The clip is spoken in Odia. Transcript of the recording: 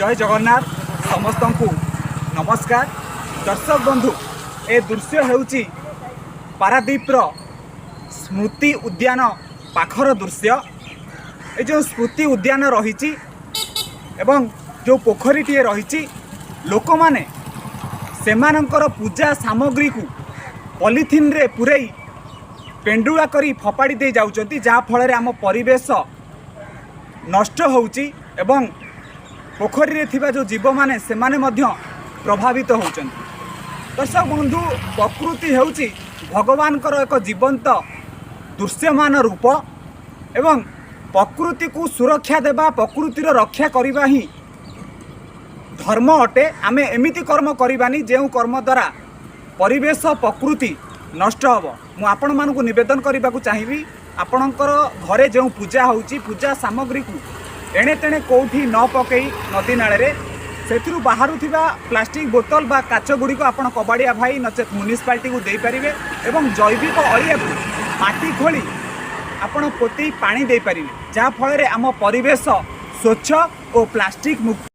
ଜୟ ଜଗନ୍ନାଥ। ସମସ୍ତଙ୍କୁ ନମସ୍କାର। ଦର୍ଶକ ବନ୍ଧୁ, ଏ ଦୃଶ୍ୟ ହେଉଛି ପାରାଦ୍ୱୀପର ସ୍ମୃତି ଉଦ୍ୟାନ ପାଖର ଦୃଶ୍ୟ। ଏ ଯେଉଁ ସ୍ମୃତି ଉଦ୍ୟାନ ରହିଛି ଏବଂ ଯେଉଁ ପୋଖରୀଟିଏ ରହିଛି, ଲୋକମାନେ ସେମାନଙ୍କର ପୂଜା ସାମଗ୍ରୀକୁ ପଲିଥିନରେ ପୂରେଇ ପେଣ୍ଡୁଳା କରି ଫୋପାଡ଼ି ଦେଇ ଯାଉଛନ୍ତି, ଯାହାଫଳରେ ଆମ ପରିବେଶ ନଷ୍ଟ ହେଉଛି ଏବଂ ପୋଖରୀରେ ଥିବା ଯେଉଁ ଜୀବମାନେ, ସେମାନେ ମଧ୍ୟ ପ୍ରଭାବିତ ହେଉଛନ୍ତି। ଦର୍ଶକ ବନ୍ଧୁ, ପ୍ରକୃତି ହେଉଛି ଭଗବାନଙ୍କର ଏକ ଜୀବନ୍ତ ଦୃଶ୍ୟମାନ ରୂପ ଏବଂ ପ୍ରକୃତିକୁ ସୁରକ୍ଷା ଦେବା, ପ୍ରକୃତିର ରକ୍ଷା କରିବା ହିଁ ଧର୍ମ ଅଟେ। ଆମେ ଏମିତି କର୍ମ କରିବାନି ଯେଉଁ କର୍ମ ଦ୍ୱାରା ପରିବେଶ, ପ୍ରକୃତି ନଷ୍ଟ ହେବ। ମୁଁ ଆପଣମାନଙ୍କୁ ନିବେଦନ କରିବାକୁ ଚାହିଁବି, ଆପଣଙ୍କର ଘରେ ଯେଉଁ ପୂଜା ହେଉଛି, ପୂଜା ସାମଗ୍ରୀକୁ ଏଣେ ତେଣେ କେଉଁଠି ନ ପକାଇ ନଦୀ ନାଳରେ ସେଥିରୁ ବାହାରୁଥିବା ପ୍ଲାଷ୍ଟିକ୍ ବୋତଲ ବା କାଚ ଗୁଡ଼ିକ ଆପଣ କବାଡ଼ିଆ ଭାଇ ନଚେତ୍ ମ୍ୟୁନିସିପାଲିଟିକୁ ଦେଇପାରିବେ ଏବଂ ଜୈବିକ ଅଳିଆକୁ ମାଟି ଖୋଳି ଆପଣ ପୋତି ପାଣି ଦେଇପାରିବେ, ଯାହାଫଳରେ ଆମ ପରିବେଶ ସ୍ୱଚ୍ଛ ଓ ପ୍ଲାଷ୍ଟିକ୍ ମୁକ୍ତ